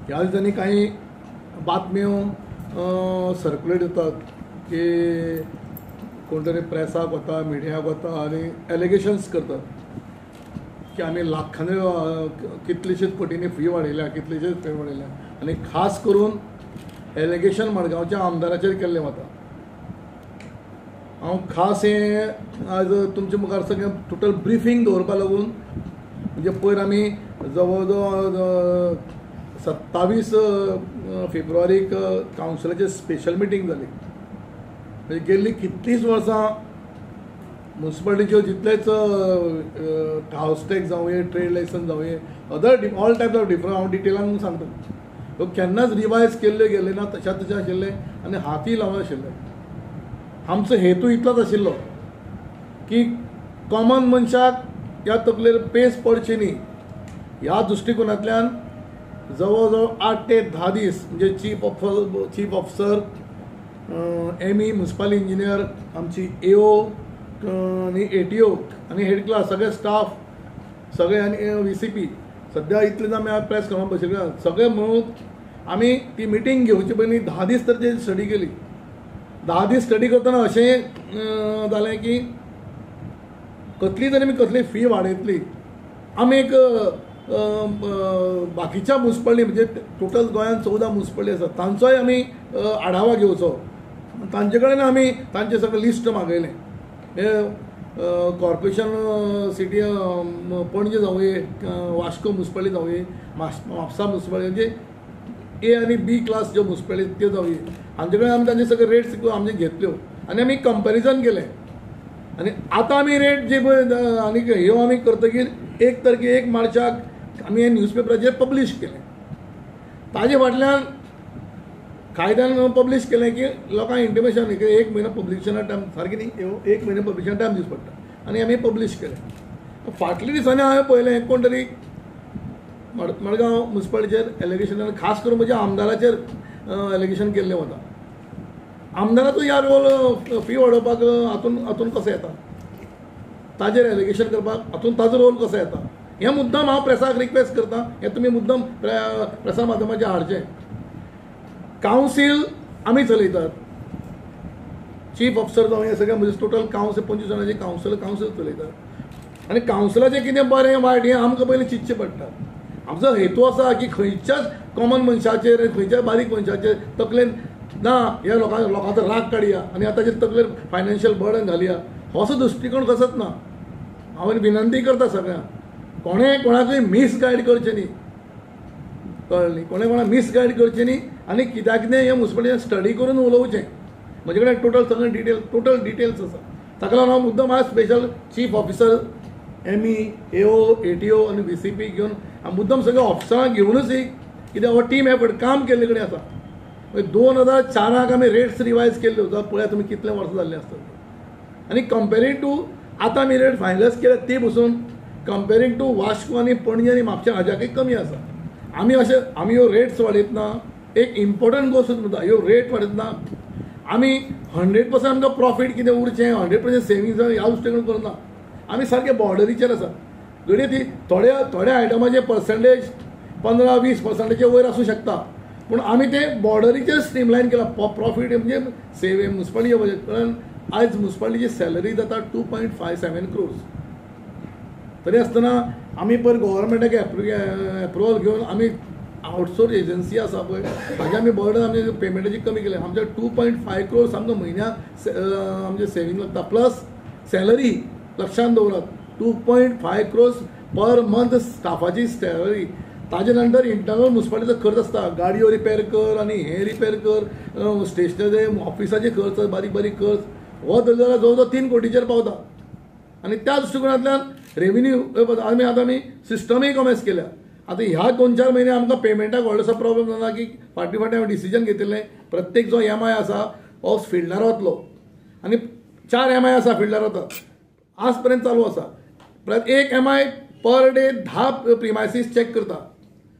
ह्या दिसांनी कांय बातम्यो सर्कुलेट जातात की कोण तरी प्रेसाक वता, मिडियाक वता आनी एलिगेशन्स करतात की आमी लाखांनी कितलेशेच कोटींनी फी वाडयल्या, कितलेशेच फी वाडयल्या आनी खास करून एलिगेशन मडगांवच्या आमदाराचेर केल्लें वता. हांव खास हें आज तुमच्या मुखार सगळें टोटल ब्रिफींग दवरपा लागून, म्हणजे पयर आमी जवळ जवळ 27 फेब्रुवारीक कावन्सिलाची स्पेशल मिटींग जाली. म्हणजे गेल्ली कितलींच वर्सां मुन्सिपालिटीच्यो जितलेच हावस टॅक्स जावंये, ट्रेड लायसन्स जावंये, other all types of different हांव डिटेलान सांगता, ह्यो केन्नाच रिवायज केल्ल्यो गेल्ले ना, तश्या तशें आशिल्लें आनी हातीय लावन आशिल्ले. आमचो हेतू इतलोच आशिल्लो की कॉमन मनशाक ह्या तकलेर पेस पडची न्ही ह्या दृश्टिकोनांतल्यान जवळ जवळ 8 ते 10 दीस म्हणजे chief officer, M E, municipal engineer, आमची ए ओ आनी ए टी ओ आनी हेड क्लास, सगळे स्टाफ सगळे आनी व्ही सी पी सद्या इतले आमी प्रेस कॉन्फरन्स बशिल्ले सगळे म्हणून आमी ती मिटींग घेवचे पयलीं 10 दीस तर ते स्टडी केली. 10 दीस स्टडी करतना अशें जालें की कसली तरी आमी कसली फी वाडयतली. आमी एक बाकीच्या मुन्सिपालिटी म्हणजे टोटल गोंयांत 14 मुन्सिपालिटी आसा तांचोय आमी आढावा घेवचो, तांचे कडेन आमी तांचें सगळें लिस्ट मागयलें. कॉर्पोरेशन सिटी पणजे जावंये, वास्को मुन्सिपालिटी जावंये, म्हापसा मुन्सिपालिटी, म्हणजे ए आनी बी क्लास ज्यो मुन्सिपालिटी त्यो जावंये, हांचे कडेन आमी तांचे सगळे रेट्स आमचे घेतल्यो आनी आमी कंपेरिजन केलें. आनी आतां आमी रेट जे पळय आनी ह्यो आमी करतकीर 1 तारखेक 1 मार्चाक आमी हे न्यूजपेपराचेर पब्लीश केलें. ताजे फाटल्यान कायद्यान पब्लीश केलें की लोकांक इंटिमेशन की 1 म्हयनो पब्लिकेशना टायम, सारकें न्ही, 1 म्हयनो पब्लिकेशन टायम दिवचो पडटा आनी आमी पब्लीश केलें. फाटल्या दिसांनी हांवें पळयलें कोण तरी मडगांव मुन्सिपालिटीचेर एलिगेशन, खास करून म्हज्या आमदाराचेर एलिगेशन केल्लें वता. आमदाराचो ह्या रोल फी वाडोवपाक हातून हातून कसो येता, ताजेर एलिगेशन करपाक हातून ताजो रोल कसो येता, हें मुद्दम हांव प्रेसाक रिक्वेस्ट करता, हें तुमी मुद्दम प्रेसा माध्यमाचेर हाडचें. कावन्सील आमी चलयतात, चीफ ऑफिसर जावं हे सगळे म्हणजे टोटल कावन्सील 25 जाणांची कावन्सील चलयतात आनी कावन्सिलाचें कितें बरें वायट हें आमकां पयलीं चिंतचें पडटा. आमचो हेतू आसा की खंयच्याच कॉमन मनशाचेर, खंयच्याय बारीक मनशाचेर तकलेन ना ह्या लोकांचो राग काडया आनी आतां ताचेर तकलेर फायनान्शियल बर्डन घालया, असो दृश्टिकोन कसोच ना. हांव विनंती करता सगळ्यांक, कोणें कोणाकूय मिसगायड करचें न्ही, कळ्ळें न्ही, कोणें कोणाक मिसगायड करचें न्ही आनी कित्याक कितें हें मुन्सिपालिटीन स्टडी करून उलोवचें. म्हजे कडेन टोटल सगळें डिटेल, टोटल डिटेल्स आसा. ताका लागून हांव मुद्दम आज special chief officer, M E, A O, A T O आनी व्ही सी पी घेवन हांव मुद्दम सगळ्या ऑफिसरांक घेवनूच एक कित्याक हो टीम एफर्ट काम केल्ले कडेन आसा. 2004 आमी रेट्स रिवायज केल्ल्यो, जाल्यार पळयात तुमी कितले वर्सां जाल्लीं आसतलीं. आनी कंपेरींग टू आतां आमी रेट फायनलायज केल्या ती पसून कंपेरींग टू वास्को आनी पणजे आनी म्हापशा हाज्याकय कमी आसा. आमी अशें आमी ह्यो रेट्स वाडयतना एक इम्पोर्टंट गोश्ट म्हणटा, ह्यो रेट वाडयतना आमी 100% आमकां प्रॉफीट कितें उरचें, 100% सेविंग्स ह्या दृश्टिकोन करना. आमी सारके बॉर्डरीचेर आसा. घडये ती थोड्या थोड्या आयटमाचे पर्संटेज 15-20% वयर आसूं शकता, पूण आमी ते बॉर्डरीचेर स्ट्रीमलायन केला. प्रॉफीट म्हणजे सेव मुन्सिपालिटी बजेट, कारण आयज मुन्सिपालिटीची सॅलरी जाता 2.57 क्रोर्स. तरी आसतना आमी पयर गव्हर्मेंटाक एप्रुवल घेवन आमी आउटसोर्स एजन्सी आसा पळय ताजें आमी बर्डन आमी पेमेंटाची कमी केलें. आमच्या 2.5 क्रोर्स आमकां म्हयन्याक आमचें सेवींग लागता, प्लस सॅलरी लक्षांत दवरात 2.5 क्रोर्स पर मंथ स्टाफाची सॅलरी. ताजे नंतर इंटरनल मुन्सिपालिटीचो खर्च आसता, गाडयो रिपेर कर आनी हें रिपेर कर, स्टेशनरी ऑफिसाचे खर्च, बारीक बारीक खर्च, हो धरलो जाल्यार जवळ जवळ 3 कोटीचेर पावता. आनी त्या दृश्टिकोनांतल्यान रेवेन्यू आमी आतां आमी सिस्टमय कॉमेस केल्या. आतां ह्या 2-4 म्हयने आमकां पेमेंटाक व्हडलोसो प्रॉब्लम जाता की फाटीं फाटीं हांवें डिसिजन घेतिल्लें प्रत्येक जो एम I आसा हो फिल्डार वतलो आनी 4 एम I आसा फिल्डार वता, आज पर्यंत चालू आसा. एक M I per day 10 premises check करता.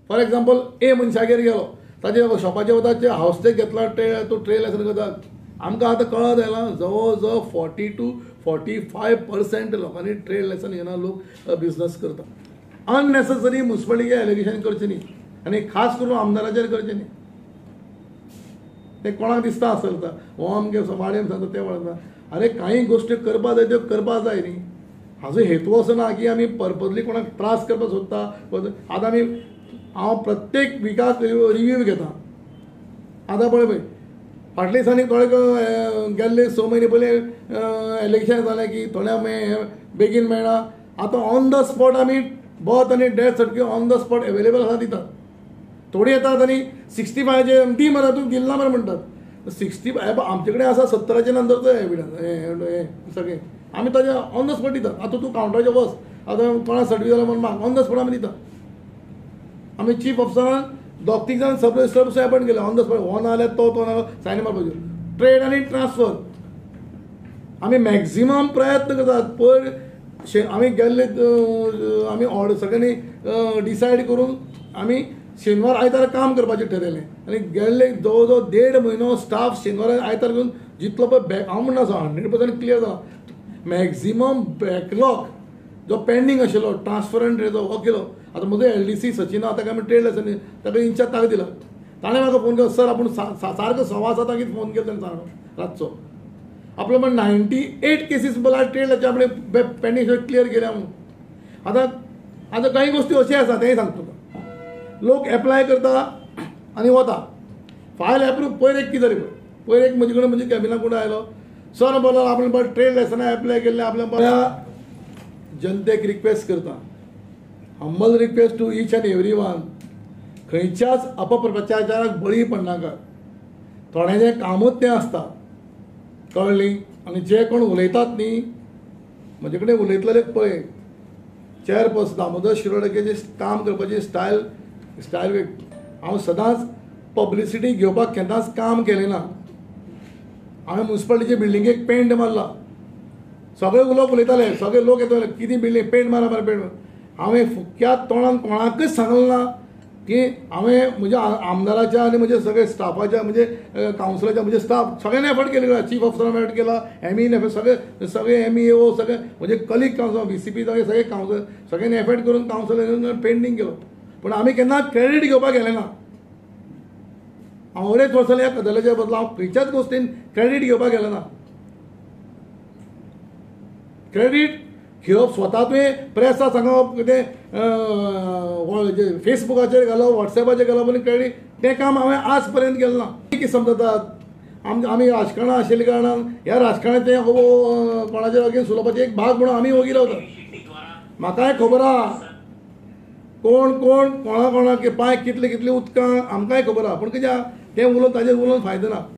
फॉर एग्जाम्पल ए मनशागेर गेलो, ताजे शॉपाचेर वता, हावस टॅक्स घेतला, तो ट्रेड लायसन्स करता. आमकां आतां कळत आयलां जवळ जवळ 40 to 45% लोकांनी ट्रेड लायसन्स घेना, लोक बिजनस करता. अननेसेसरी मुन्सिपालिटीचें एलिगेशन करचें न्ही. आनी खास करून आमदाराचेर करचें न्ही. तें कोणाक दिसता आसता हो आमगे वाडेम सांगता तें वळता. अरे कांय गोश्टी करपा जाय त्यो करपा जाय न्ही. हाजो हेतू असो ना की आमी पर्पजली कोणाक त्रास करपाक सोदता. आतां आमी हांव प्रत्येक विकाक रिव्यू घेता. आतां पळय पळय फाटल्या दिसांनी थोडे गेल्ले 6 म्हयने पयलीं इलेक्शन जालें की थोड्या बेगीन मेळना. आतां ऑन the spot आमी बर्थ आनी death certificate on the spot available आसा दितात. थोडी येतात आनी 65 दी मरे तूं दिल ना मरे म्हणटात. 65 आमचे कडेन आसा 70 नंतरचो एविडन्स हें सगळें आमी ताजें ऑन the spot दितात. आतां तूं कावंटराचेर वच, आतां कोणा सर्टिफिकेट जाल्यार म्हण माग, ऑन the spot आमी दितात. आमी चीफ ऑफिसरान 2-3 जाण सब रजिस्ट्रार पसून एपॉयंट केले ऑन the spot. हो ना जाल्यार तो ना सायन मारपाच्यो. ट्रेड आनी ट्रान्सफर आमी मॅक्झिमम प्रयत्न करतात. पयर आमी गेल्ले आमी ऑर्डर सगळ्यांनी डिसायड करून आमी शेनवार आयतार काम करपाचें ठरयलें आनी गेल्ले जवळ जवळ 1.5 म्हयनो स्टाफ शेनवार आयतार घेवन जितलो पळय बॅक हांव म्हणना 100% क्लियर जाला. मॅक्झिमम बॅकलॉग जो पेंडींग आशिल्लो ट्रान्सफर आनी ट्रेडचो हो केलो. आतां म्हजो LDC Sachin आहा ताका आमी ट्रेड लायसन्स ताका इन्चार्ज ताका दिला. ताणें म्हाका फोन केलो, सर आपूण सारको 7:15 फोन केलो ताणें सांगलो रातचो आपलो म्हण 98 केसीस बला ट्रेड लायसन्स आपणें पेंडींग क्लियर केल्या म्हणून. आतां आतां कांय गोश्टी अश्यो आसा तेंय सांगता तुका. लोक एप्लाय करता आनी वता फायल एप्रूव. पयर एक कितें जालें पळय, पयर एक म्हजे कडेन म्हज्या कॅबिना कोण आयलो, सर बोला आपणें बरें ट्रेड लायसन्सां एप्लाय केल्लें आपल्या बऱ्या. जनतेक रिक्वेस्ट करता, humble request to each and every one, खंयच्याच अपप्रचाराक बळी पडनाका. थोड्यांचें कामूच तें आसता, कळ्ळें. आनी जे कोण उलयतात न्ही म्हजे कडेन उलयतले पळय चेअरपर्सन दामोदर शिरोडकर काम करपाची स्टायल स्टायल हांव सदांच पब्लिसिटी घेवपाक केन्नाच काम केलें ना. हांवें मुन्सिपालिटीचे बिल्डिंगेक पेंट मारला, सगळे लोक उलयताले, सगळे लोक येताले कितें बिल्डींग पेंट मारा मारा पेंट. हांवें फुक्या तोंडान कोणाकच सांगलें ना की हांवें म्हज्या आमदाराच्या आनी म्हज्या सगळे स्टाफाच्या म्हणजे कावन्सिलाच्या म्हजे स्टाफ सगळ्यांनी एफर्ट केले. चीफ ऑफिसरान एफर्ट केला, एमईन एफर्ट, सगळे सगळे MEO सगळे म्हणजे कलीग कावन्सिल VCP सगळे सगळे कावन्सिल सगळ्यांनी एफर्ट करून कावन्सिल पेंडींग केलो. पूण आमी केन्ना क्रेडीट घेवपाक गेले ना. हांव अडेच वर्सां ह्या गजालीच्या बदला हांव खंयच्याच गोश्टीन क्रेडीट घेवपाक गेलें ना. क्रेडीट घेवप स्वता तुवें प्रेसा सांगप कितें फेसबुकाचेर घालप वॉट्सॅपाचेर घालप आनी क्रेडीट तें काम हांवें आज पर्यंत केलें ना. कितें समजतात आमी राजकारणां आशिल्ल्या कारणान ह्या राजकारणाचें कोणाचेर अगेन्स्ट उलोवपाचें एक भाग म्हणून आमी वोगी रावतात. म्हाकाय खबर आहा कोण कोण कोणा कोणाक पांय कितले कितले उदकां आमकांय खबर आहा, पूण कितें तें उलोवन ताजेर उलोवन फायदो ना.